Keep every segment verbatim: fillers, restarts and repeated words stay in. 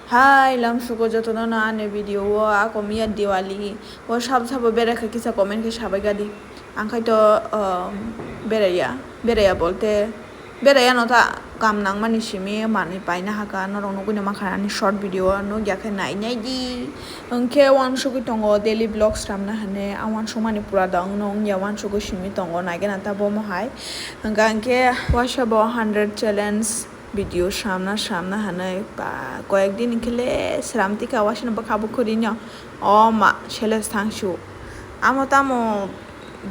Hai, lamsugo jotono no ani video o, ako miya Diwali o sabo sabo berai kha kisa comment khe sabai gadi. Ang khai to, um, beraiya, beraiya bolte beraiya no ta kam nangmani simi manwi paina haka norok nugui no mankha ani short video o nukya khe nai nai di. Hwnkhe wansugui tongo daily vlogs ramna hane, ang wansukmani pura da wngno wngya wansugui simi tongo naigena ta bomo hai. Hwnkha hwnkhe waisa bo hundred challenge video samna samna hanai ba koyek din hwnkhe le sram tika waisano bwkha bukhuri no o ma sele thangsu amo tamo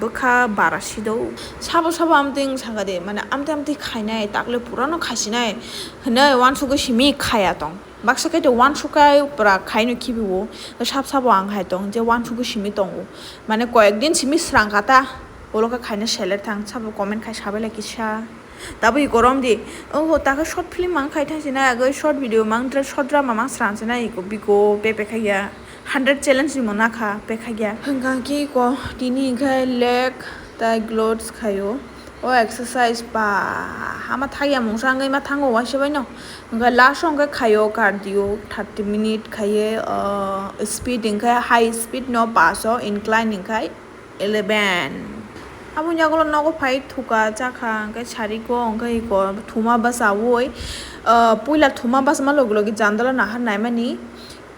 bwkha bara sido sabo sabo amtwing saka de mane amtwi amtwi khainai takle purano khasinai hinui wansugui simi khaya tong baksa khe to wansukai pura khaino khibiwo sab sabo ang hai tong je wansugui simi tongo mane koyek din simi srang kata ulo khe khaina sele thang sabo comment khai sabai lai kisa. Tabuk i korom di. Oho, takhe short film mang khai thang sina, agoi short video mang tra-, short drama mang sran sina, iko biko pe pe khaya. Hundred challenge ni mona kha, pe khaya. Hwnkha khe iko tini khai leg tai glutes khayo. O exercise pa hama thaya mungsa wngwi ma thango waisa bai no. Hwnkha last o hwnkha khayo cardio thirty minute khaye, ah, speed hwnkha high speed no pass o, incline hwnkha eleven. Aboni yagulo nogo phai thuka chakha, hwnkhe sari go, hwnkhe iko thuma bwchaui, ah, puila thuma bachama logi logi jandalo nahar naimani.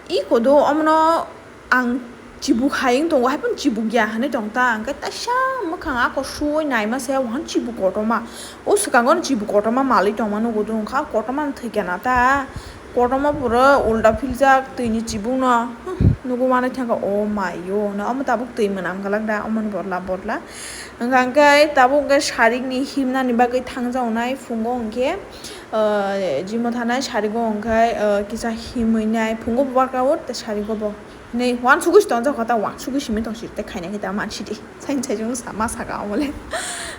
Iko do omono ang chibuk hai wng tongo, haiphano chibuk ya hinui tong ta, hwnkhe taisa mwkhang ako suui naima se, wahano chibuk kotorma. O swkango no chibuk kotorma malwi tongma nugo do, wngkha kotorma no thwikya na ta. Kotorma pura ulta philjak twini chibukno. Hmm, nugo manai thangkha, oh my yo, no omo tabuk twi mwnam galak da, omoni bodla bodla. Hwnkha hwnkhe tabuk hwnkhe sarikni himnani bagwi thangjaonai phungo hwnkhe, ah, jimo thanai sarigo hwnkhe, ah, kisa himwi nai phungo bo workout tei sarigo bo. Hinui wansugui si tongjak kha ta, wansugui simi tongsi tei khaina khe ta mansidi. Saini saichung sama saka omo le.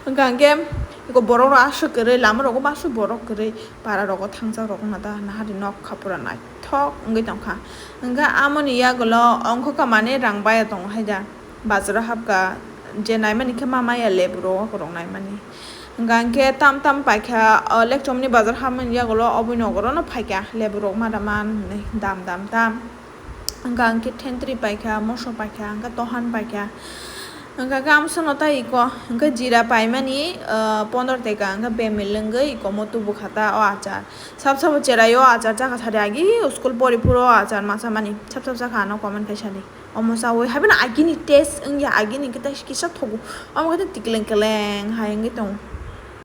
Hwnkha hwnkhe iko borok rok aswk kwrwi, lama rogo bo aswk borok kwrwi, para rogo thangjak rok wngna ta nahari nok kha pura naithok wngwi tongkha. Hwnkhe amoni yagulo ongkho kha mane rang baya tongo hai da. Bazaro hapkha je naimani khe ma maya lebu rok rok naimani. Hwnkha hwnkhe tam tam paikha, o lekchomni bazar hapmani yagulo oboni nogoro no phaikha lebu rok ma da man hinui dam dam tam. Hwnkha hwnkhe thentwrwi paikha, moso paikha, hwnkhe tohan paikha. Hwnkha khe amsano tai iko, hwnkhe jira paimani, ah, pondro teka, hwnkhe bemil wngwi iko mo tubukha ta o achar. Sab sabo cherai o achar chakha sadi agi school pori phuru o achar ma chamani. Sab sab chakha ano comment khai sadi. Omo chaui haibano agini taste wngya, agini khe taste kisa thogo. Omo khe tikleng keleng hai wngwi tongo.